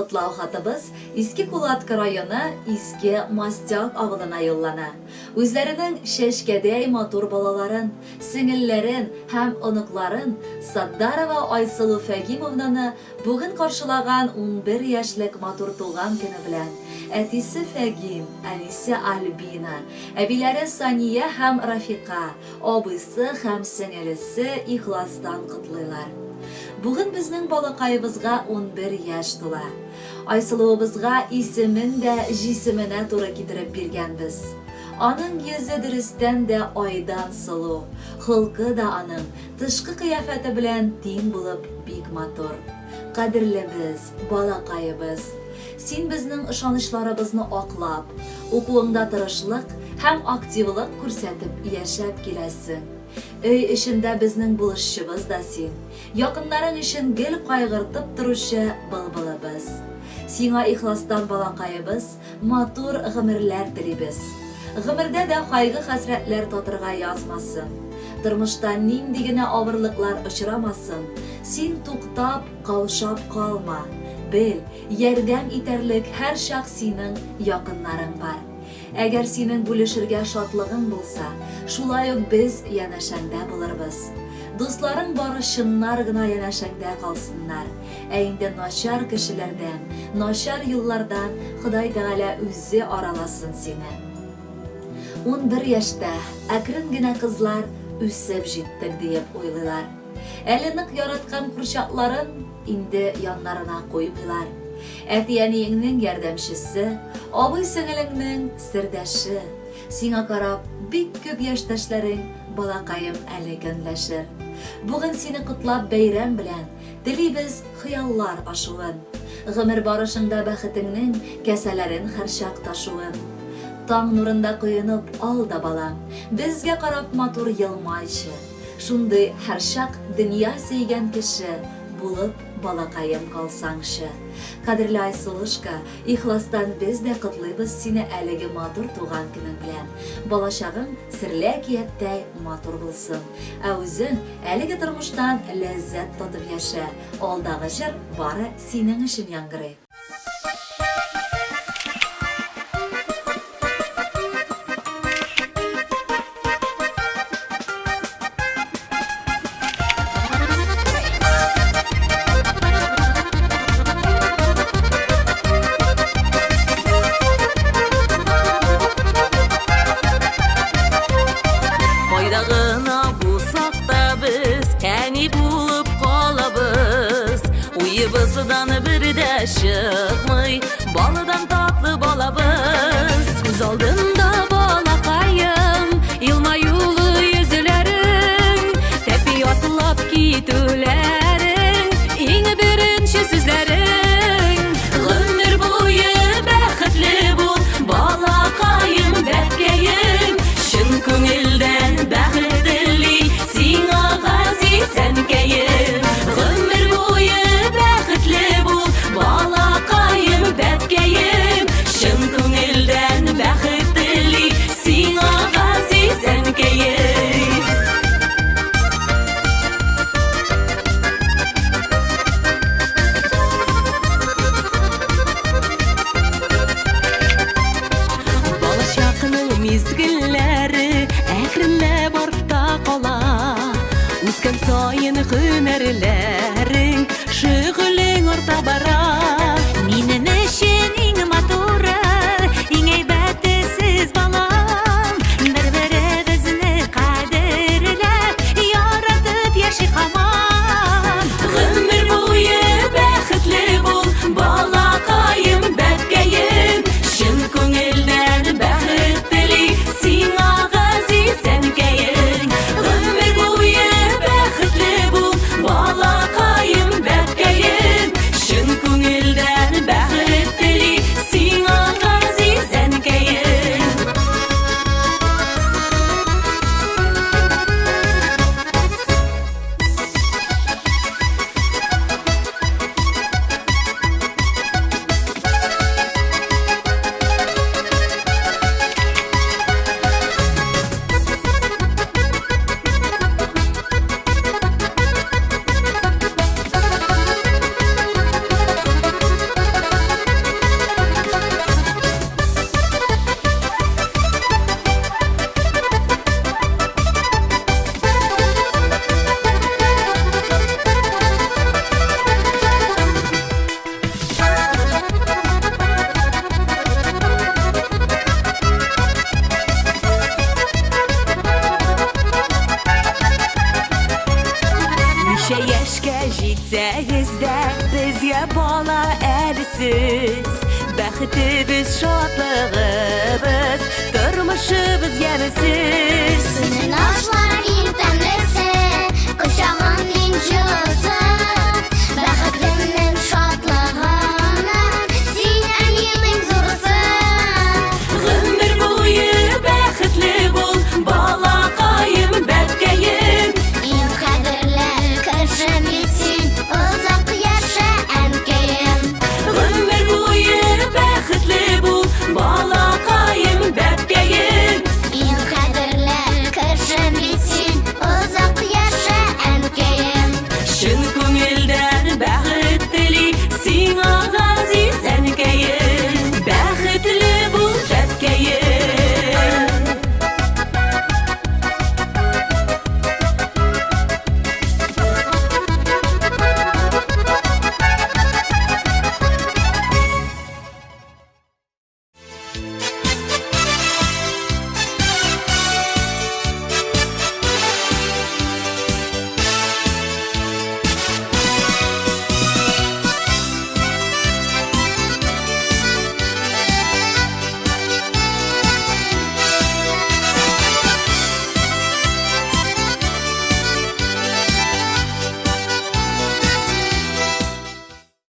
Котлау хатыбыз Иске Кулатка районы Иске Мастяк авылына юллана. Үзләренең чәчкәдәй матур балаларын, сеңелләрен һәм оныкларын Сатдарова Айсылу Фәгимовнаны бүген каршылаган 11 яшьлек матур туган көне белән әтисе Фәгим, әнисе Альбина, әбиләре Сания һәм Рафика, абыйсы һәм сеңелесе ихластан котлыйлар. Бүген безнең балакаебызга 11 яшь тула. Айсылуыбызга исемен дә җисеменә туры китереп биргәнбез. Аның йөзе дөрестән дә айдан сылу, холкы да аның тышкы кыяфәте белән тиң булып бик матур. Кадерлебез, балакаебыз! Син безнең ышанычларыбызны аклап, укуыңда тырышлык һәм активлык күрсәтеп яшәп киләсең. Өй эчендә безнең булышчыбыз да син, якыннарың өчен гел кайгыртып торучы былбылыбыз. Сиңа ихластан, балакаебыз, матур гомерләр телибез. Гомердә дә кайгы-хәсрәтләр татырга язмасын. Тормышта нинди генә авырлыклар очрамасын, син туктап, каушап калма. Бел, ярдәм итәрлек һәрчак синең якыннарың бар. Әгәр синең бүлешергә шатлыгың булса, шулай ук без янәшәңдә булырбыз. Дусларың бары чыннар гына янәшәңдә калсыннар. Ә инде начар кешеләрдән, начар юллардан Ходай Тәгалә үзе араласын сине. 11 яшьтә әкрен генә кызлар үсеп җиттек диеп уйлыйлар. Әле нык яраткан курчакларын инде яннарына куймыйлар. Әти-әниеңнең ярдәмчесе, абый-сеңелеңнең сердәше, сиңа карап бик күп яшьтәшләрең балакаем әле көнләшер. Бүген сине котлап бәйрәм белән, Телибез хыяллар ашуын. Гомер барышыңда бәхетеңнең Кәсәләрен һәрчак ташуын. Таң нурында коенып ал да, балам, Безгә карап матур елмайчы. Шундый һәрчак дөнья сөйгән кеше Булып, балакаем, калсаңчы. Кадерле Айсылушка, ихластан без дә котлыйбыз сине әлеге матур туган көнең белән. Балачагың серле әкияттәй матур булсын. Ә үзең Әлеге тормыштан ләззәт татып яшә, алдагы җыр бары синең өчен яңгырый. Кайда гына булсак та без әни булып калабыз. Уебыздан бер дә чыкмый балыдан татлы балабыз. Күз алдында балакаем, елмаюлы йөзләрең, тәпи атлап китүләрең, иң беренче сүзләрең. Гомер буе бәхетле бул, балакаем, бәбкәем. Чын күңелдән бәхет тели сиңа газиз әнкәем. Гомер буе бәхетле бул, балакаем. Бәхетебез, шатлыгыбыз, тормышыбыз яме сез.